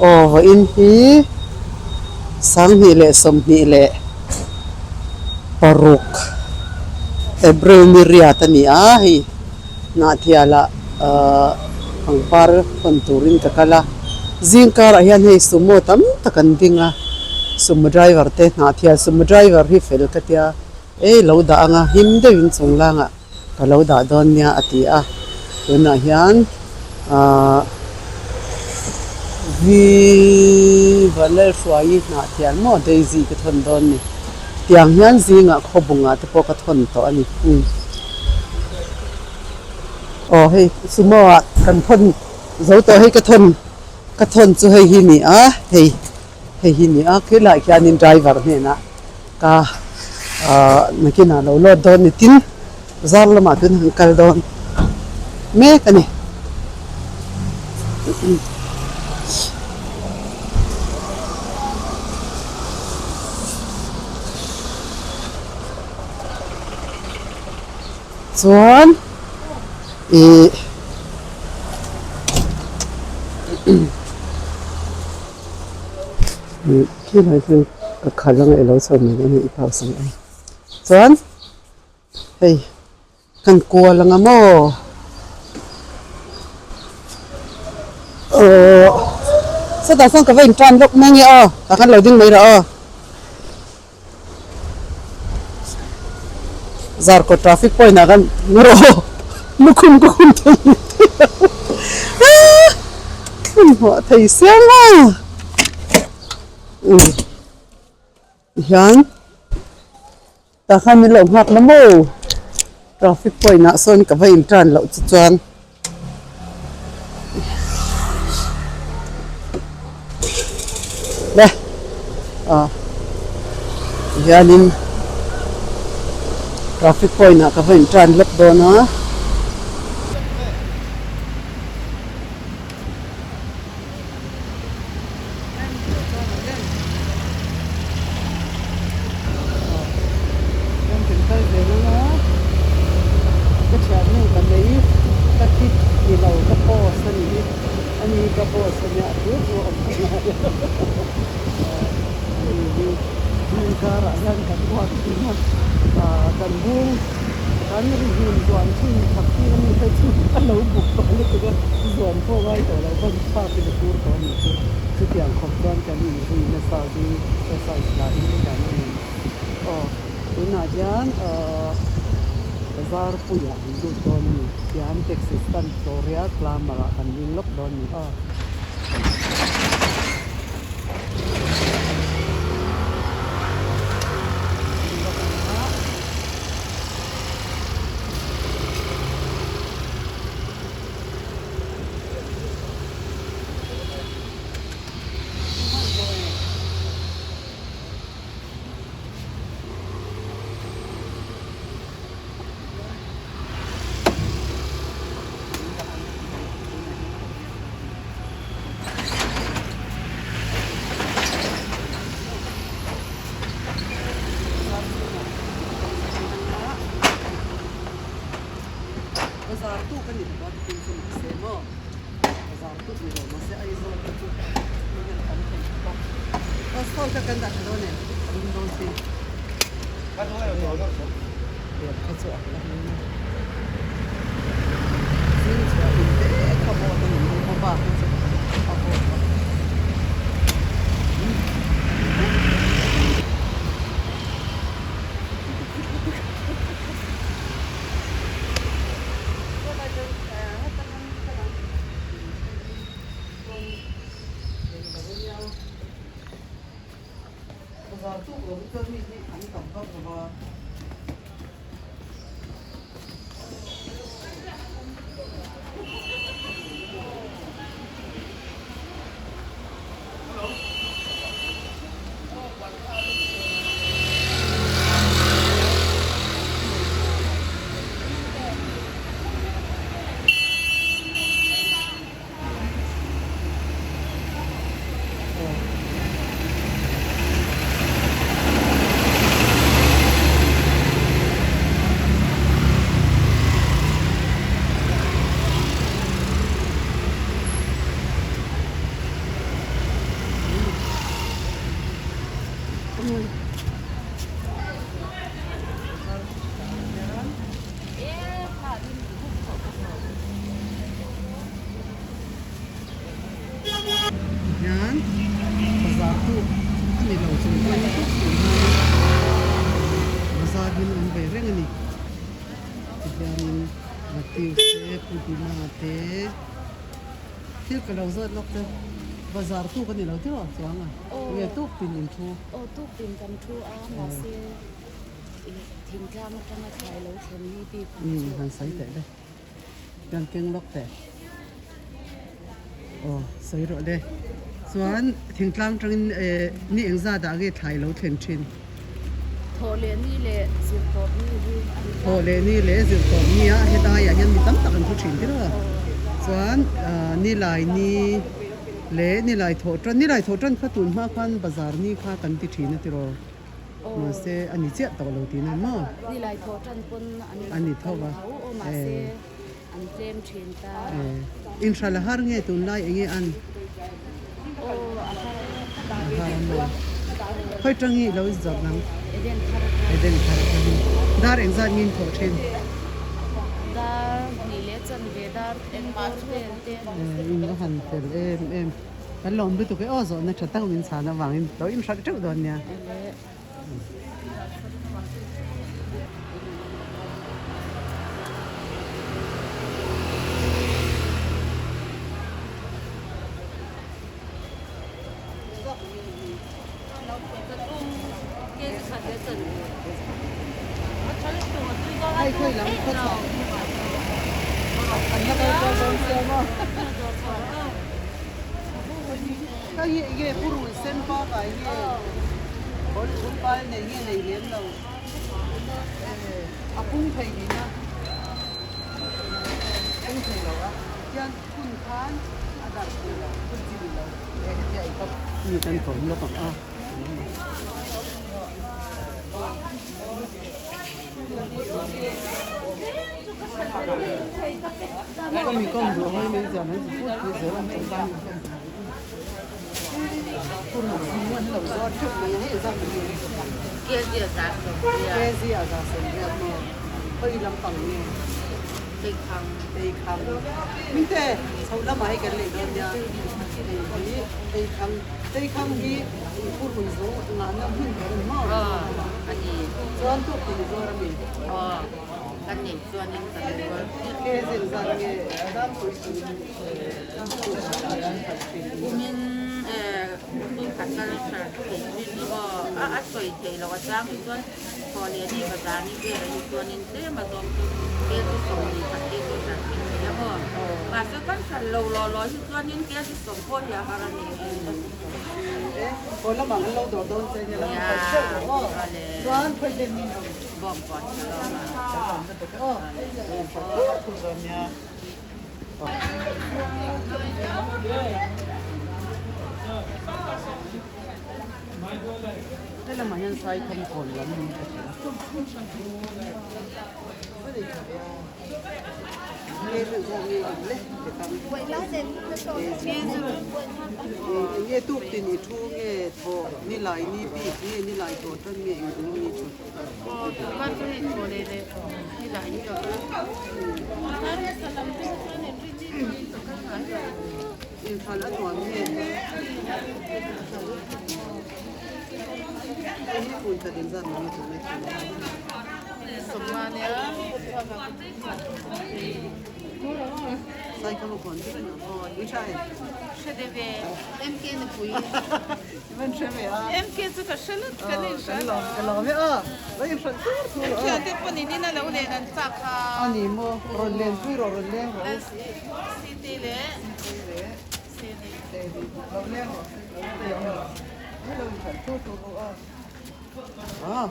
Aw vawiin hi 2026 April ni riat a ni a, hei Hnahthialah ahh pangpar hawn turin ka kal a, zing karah hian hei sumo tam tak an ding a, sumo driver te Hnahthial sumo driver hi fel ka tia, ei lo dah ang a him deuhin chung langah. Ka lo dah dawn nia a ti a, tunah hian ahh vi Vanlalhruaii hnah thian maw Daisy ka thawn dawn ni, tiang hian zingah khawbungah te pawh ka thawn tawh a ni umm aw hei sumo ah kan thawn zo tawh hei ka thawn ka thawn chu hei hi ni a hei hei hi ni a khilaiah khianin driver hnenah. Ka nakinah lo load dawn ni tin zar lamah tun han kal dawn mek a ni. Chuan ih Khilai hian ka khal anga i lo chho mai dawn a i pause ang em chuan hei kan kual anga maw aww sawtah sawn ka va in tan lawk mai nge aw tah khan lo ding mai rawh aw Zarkawt traffic point ah khan rawh lukhum ka khum thei hmun hmuah thei siam a umm tihian tah khan min lo nghak la maw traffic point ah sawn ka va in tan loh chu chuan. Le ah tihianin traffic point ah ka va in tan lawk dawn a. Ka thiannu ka nei ka kit ni lo ka boss a ni a ni ka boss a nia a thu thu a awm ngai a ni hi zingkarah hian kan uak thin a kan bung kan ri hmun zuan thin thak thin a mi phei chu a lo buk tawh lutuk a zuan pawh ngai tawh lo ban phak in a tur tawh a nih chu chutiang khawp chuan kan inzui nasa zing exercise lah in hian a ni aw tunah hian ahh bazar puiah an lut dawn a ni tian taxi stand Gloria Glamour ah kan ding lawk dawn a ni aw. Bazar tuk a ni lo a tin chu mahse maw bazar tuk ni lo mahse Aizawl te chu hei hian a tam thei khawp a aw stall kha kan dah tha dawn em a lum dawn si riat kha chu a la hming a zing chhuah in te kha vawt a ni mai bawk a kha chu a vawt a. hian bazar tuk a ni lo chung pawhin tuk tih hian bazar hi an awm ve reng a ni tihianin Matthew te Pudina te thil ka lo zawt lawk chu bazar tuk a ni lo tiraw chuang a nge tuk tin in thu. Aw tuk tin kan thu a mahse thingtlang atanga thlai lo thlen ni bik ang chu. Han sawi teh le. Kan keng lawk teh. Aw sawi rawh le. Chuan thingtlang tangin ni engzat ah nge thlai lo thlen thin? Thawh leh ni leh zir tawp ni hi an ni a. Thawh leh ni leh zir tawp ni a hetlai ah hian mi tam tak an thu thin tir a. Chuan nilai ni leh nilai thawh tan nilai thawh tan kha tun hma khan bazar ni kha kan ti thin a tiraw. Mahse a ni chiah tawh lo tihna maw? Nilai thawh tan pawn an ni tho aw mahse an tlem thin ta. Inhral a har nge tunlai enge an? Aw a har. A har a maw? Khawi tang hi ilo zawrh nang? Eden thar atang. Eden thar atang. Dar engzat nge in thawh thin? Dar hnih leh chanve dar engmah vel te. In va han fel em em. Kan lawm lutuk e aw zawhna tha tak min chhan avangin lo inhralh teuh dawn nia. Hei khawi lam khaw chhuah an la kal kual dawn sia maw. Ka hi enge purun sen bakah nge kawr chhum pal nei nge nei lem lo a pung thei din a pung thei lo a hian phun khan a darh thei lo phun chi ni lo e hetia i kap mi kan kawm lawk ang a. Kumin tun khat kal thar thei thin hi aw a a sawi theih loh a chang hi chuan thaw leh ni bazar ni vel ah hi chuanin tlem a zawm chu kel chu sawmhnih khat te chu hran thin thei a maw mahse kan hran lo law law hi chuanin kel chu sawm pawh hi a har a ni. Helamah hian Saikham kawn lam niin ka hria. Enge tuk tin i thu nge thawh ni lai ni bik nge ni lai tawh tan nge eng eng nge chu. Inhral a nuam nge. Hei hi phun khat inzat mai a tum e. Sai kha maw kawn chu reng ang aw i tha em? Hre deuh e, MK nupui. I van hre ve a. MK chu ka hre lut ka nei hran. Kan lawm ka lawm e aw. Lo in hran tur tur aw. Thiante pawh ni in a lo len an chak kha. A ni maw rawn len pui rawh rawn leng rawh u. CT leh. CT leh. CD. CD lo leng rawh lo leng rawh. Lo in hran tur tur aw. Ah.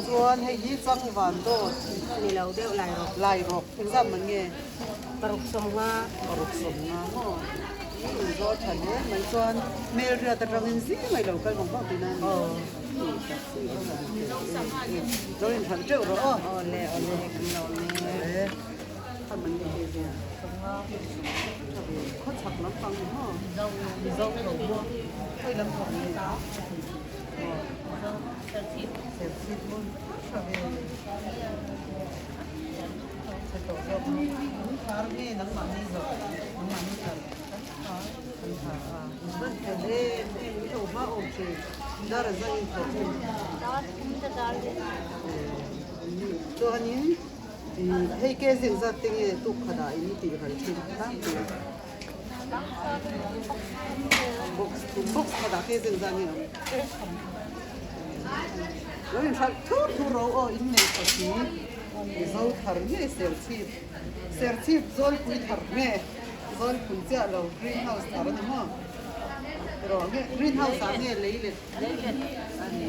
Chuan hei hi changvan dawt ni lo deuh lai rawk lai rawk engzat man nge paruk sawmnga paruk sawmnga maw. In zawl tha hle mai chuan hmelriat atangin zing mai lo kal vang vang tihna a ni. Zo in hralh teuh rawh aw. Awle awle kan lo ne. Khaw chhak lampang ni maw? Mizo lo maw? Khawi lampang nge? Serchhip. Serchhip maw? Tha ve. Chhe tawh zawk maw? An thar nge nangmahni zawk? Nangmahni thar. Kan thar. Kan thar a. An fel em em i lo hma awm thin. Dar a zai in thawh thin. Dar thum te dar leh. Chuanin Hei ke zing zat te nge tuk khat ah in tih ral thin tlangpui a. Box thum box khat ah ke zing zat nge awm. Lo in hralh thur thur ro aw in nei tawh si. Mizo thar nge serchhip serchhip zawlpui thar nge zawlpui chiah lo green house thar a ni maw. Erawh nge green house ah nge lei let a ni.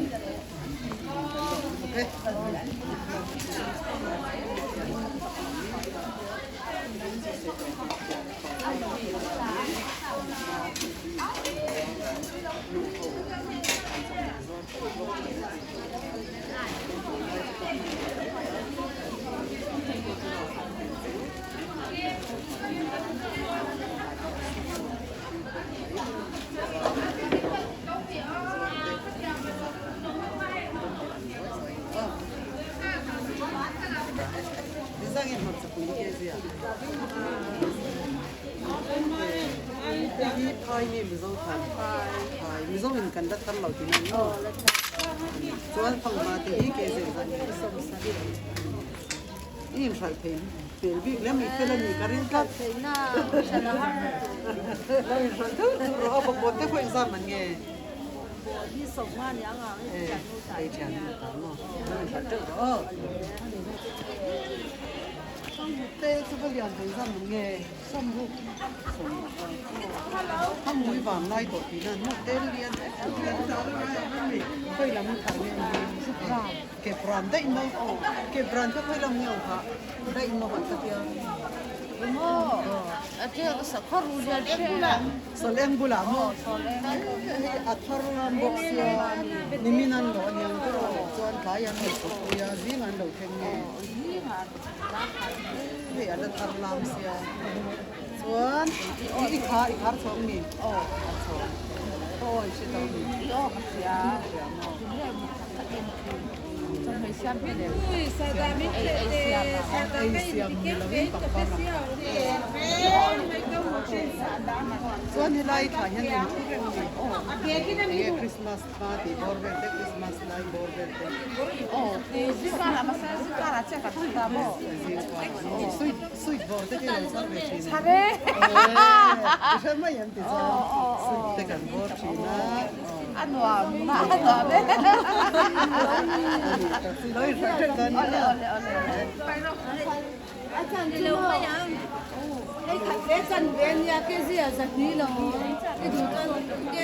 Sawleng bulah maw hei a thar lam bawk sia nimin an lo aniang te rawh chuan tlai an lo thawkpui a zing an lo thleng nge hei a la thar lam sia chuan i kha i khar chhawng mi aw khar chhawng aw i hre tawh mi i aw ka hria hria maw Chuan helai thlah hian in thu reng a ni enge Christmas hma tih bawr vel te Christmas lai bawr vel te sweet bawr te khi lo chhar ve thin a i hre mai em ti chuan sweet te kan bawr thin a. A nuam a nuam e. A chan chu maw hei khat ve chan ve ania ke zia zahni lo i duh chuan ke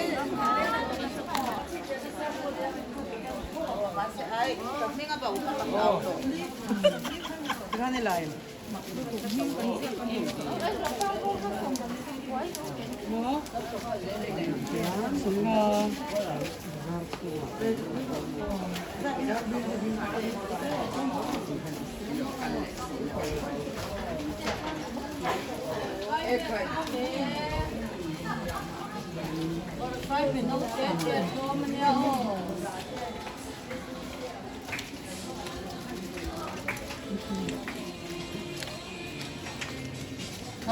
A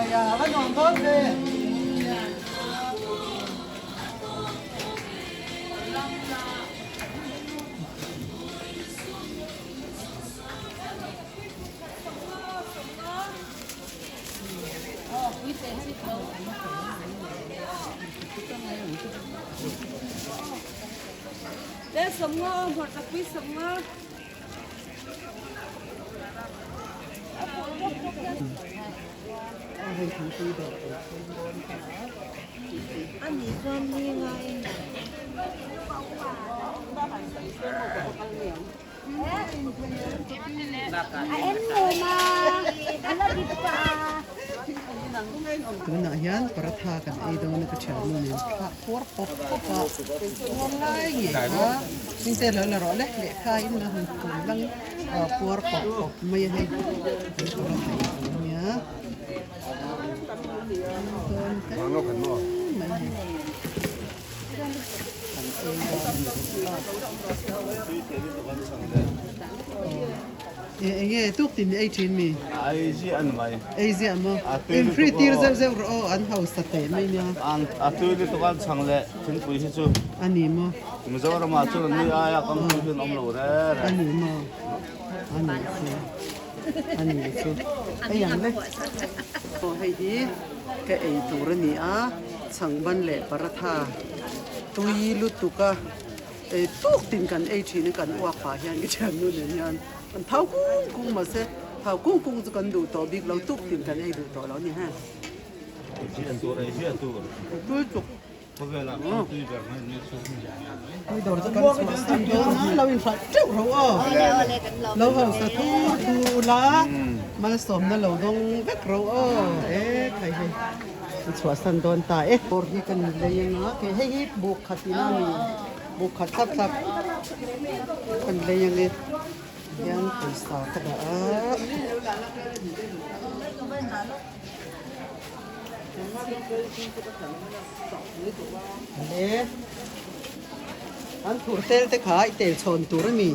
en lo ma a la dik pah a. Tunah hian paratha kan ei dawn a ka thiannu nen thla puar pawp pawp a puar lai ngei kha hmingte lo la rawh le lehkha in la han tum lang a puar pawp pawp mai a hei kan paratha ei tur a nia dawn hle mai hei kan ei dawn a eng nge tuk tin ei thin mi Ei ziah an mai. Ei ziah maw? A tui In lutuk free tir aw. zeuh zeuh rawh aw an hausa teh mai nia. An a tui lutuk an chhang leh thingpui hi chu. A ni maw? Mizoramah chuan an nui aia kam tui hian awm lo re re. A ni maw? A ni chu. A ni chu. Ei ang le. Aw hei hi ka ei tur a ni a, chhangban leh paratha tui lutuk a ei tuk tin kan ei thin a kan uak pah hian ka thiannu nen hian Kan thau kung kung mahse thau kung kung chu kan duh tawh bik lo tuk tin kan ei duh tawh lo a ni he. Ei tur ei ziah tur. Tui tuk. Khawvelah kan tui ber mai ni chu. Tui dawr chu kan chhuah san dawn a lo inhralh teuh ro aw. Lo hausa thu thu ula malsawmna lo dawng vek ro aw e khai hei an chhuah san dawn ta e. Dawr hi kan lei anga ke hei hi buk khat ina mi. Buk khat thlap thlap kan lei ang e hian pawisa ka dah a. Le an phur tel te kha i tel chhawn tur a mi.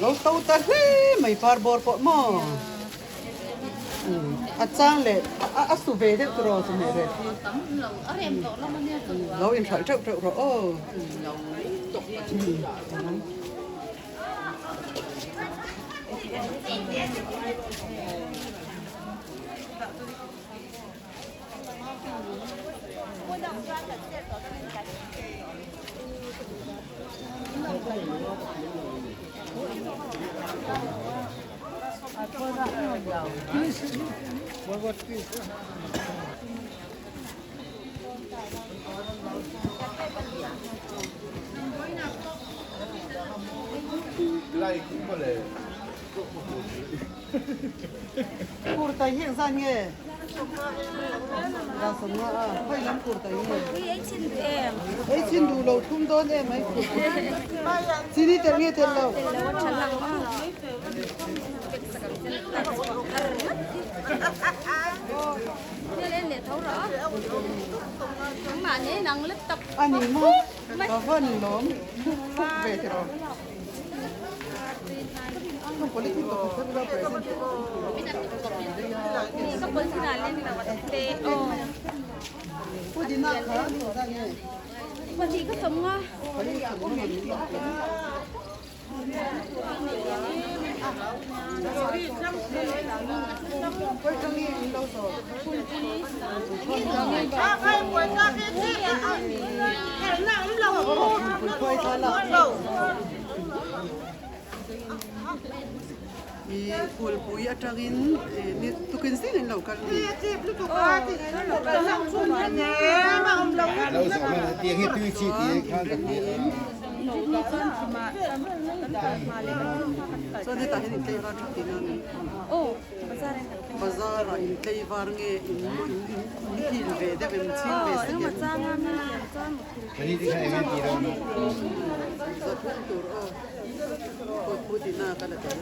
Lo to ta hle mai par bawr pawh maw. A chang leh a su ve deuh tawh rawh chawhmeh reh hi. Lo inhralh teuh teuh rawh aw. Kurtai hi engzat nge? Dasawmnga a, khawi lam kurtai nge? Ei chin duh lo thlum dawn em ai Chini tel nge tel lo? A ni maw? Ka vawn lawm thuk ve tiraw? I Phulpui atangin tukin zing in lo kal ni. Chuan hetah hian intleivar tha tihna a ni. Bazar ah intleivar nge in in hil ve deuh em chhing ve sek em. Zathum tur aw. Kawt tihna ka la tel.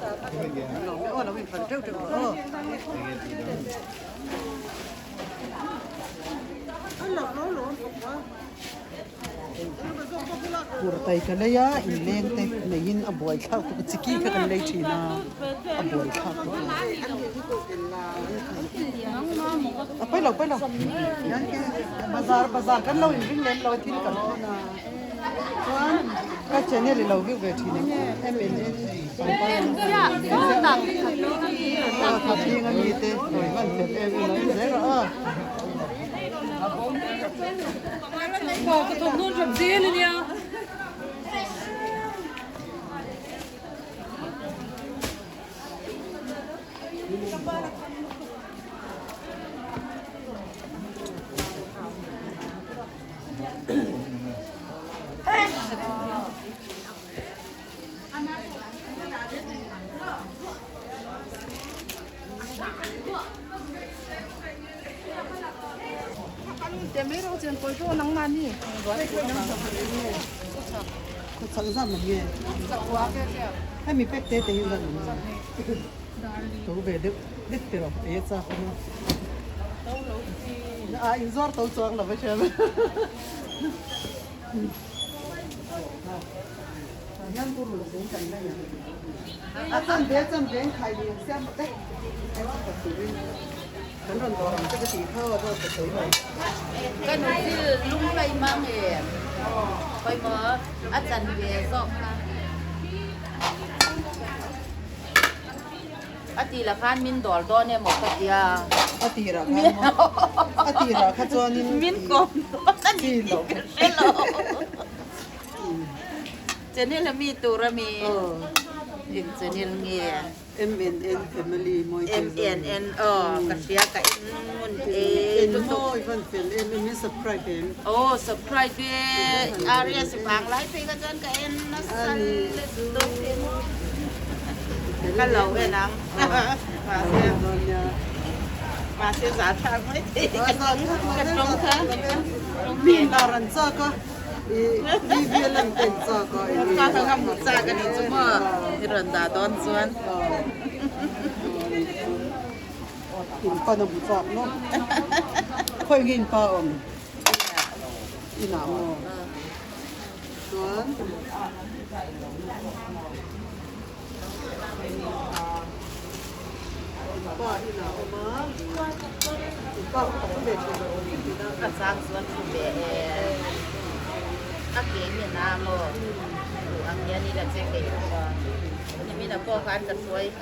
Lo aw lo inhralh teuh teuh rawh aw. Kurtai ka lei a inleng te neiin a buai thlak tuk a chiki kha kan lei thin a a buai thlak tuk a a pawi lo pawi lo bazar bazar kan lo inring lem lo a thil kan hawn a chuan ka channel i lo view ve thin ang em M N N thaping a mi te hawi hman fel em em a en zel rawh a. Khawchhak zat lam nge? Hemi pack te te hi zat lam nge? To ve deuh deuh te rawh ei a chak awm a. A inzuar to chuang lo va hria mai. Tah hian purun zung kan la ang. A chanve a chanve an khai ni ang siam rawh te. Kan rawn dawr ang che ka tih kha aw dawt ka sawi lo. Ka nu thil lung hlai mang em? Pawimawh a chanve zawk kha. A ti la khan min dawr dawn emaw ka tia. A tirah khan maw? A tirah kha chuanin Min kawm dawn a ni tih ka hre lo. Channel a mi tur a mi? Eng channel nge? MNN family mawi te zawng. MNN aw ka hria ka en ngun e En mawi van fel em em in subscribe em. Aw subscribe e RS vang lai phei kha chuan ka en nasa lutuk ka lo en ang mahse mahse za thlak mai thei ka tawng kha mi lar an chak a I bial an pen chak a eng nge? Ka ka hmu chak a nih chu maw i rawn dah dawn chuan. In pan a hmu chak maw? Khawi nge in pa awm? Inah maw? Chuan In pa inah awm a, in pa kha ka ve thin lo awm thin a. Ka chang chuan thu ve e. A ke hi a na maw? Duh ang hian ila che kei bawk a. Nimina pawh khan ka hruai ka.